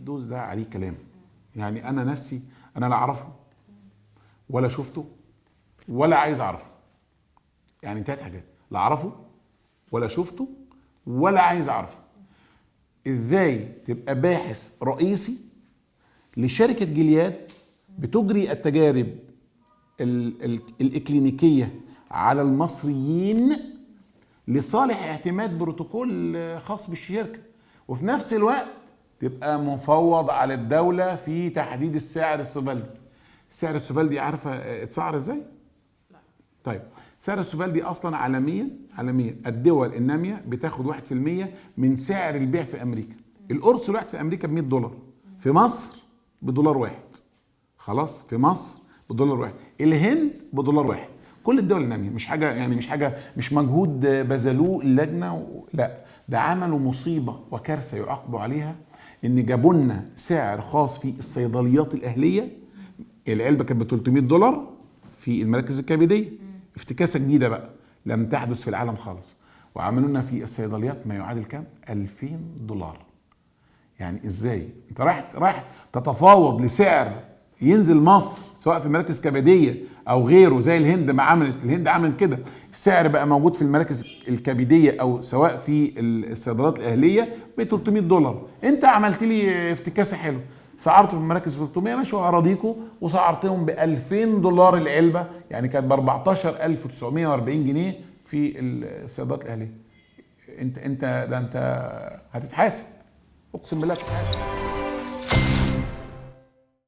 100 dose ده عليه كلام. يعني انا نفسي انا لا اعرفه ولا شفته ولا عايز اعرفه. يعني ثلاث حاجات، لا اعرفه ولا شفته ولا عايز اعرفه. ازاي تبقى باحث رئيسي لشركة جلياد بتجري التجارب الإكلينيكية على المصريين لصالح اعتماد بروتوكول خاص بالشركة، وفي نفس الوقت تبقى مفوض على الدولة في تحديد السعر السوفالدي؟ السعر السوفالدي عارفة اتسعر ازاي؟ لا. طيب، سعر السوفالدي اصلا عالميا، عالميا الدول النامية بتاخد 1% من سعر البيع في امريكا. القرص الواحد في امريكا ب $100، في مصر بدولار واحد. خلاص، في مصر بدولار واحد، الهند بدولار واحد، كل الدول النامية. مش حاجة يعني، مش حاجة، مش مجهود بذلوه اللجنة لا، ده عملوا مصيبة وكارثة يعاقبوا عليها، ان جابوا لنا سعر خاص في الصيدليات الاهلية. العلبة كانت ب $300 في المراكز الكبديه، افتكاسه جديدة بقى لم تحدث في العالم خالص، وعملوا لنا في الصيدليات ما يعادل كام؟ $2000. يعني ازاي انت رايح تتفاوض لسعر ينزل مصر سواء في مراكز كبديه او غيره، زي الهند ما عملت، الهند عملت كده، السعر بقى موجود في المراكز الكبديه او سواء في الصيدليات الاهلية ب $300، انت عملت لي افتكاسه حلوة، سعرته في المراكز 300 ماشي وهراضيكوا، وسعرتهم ب $2000 العلبة، يعني كانت ب 14940 جنيه في الصيدليات الاهلية. انت ده انت هتتحاسب، اقسم بالله هتتحاسب.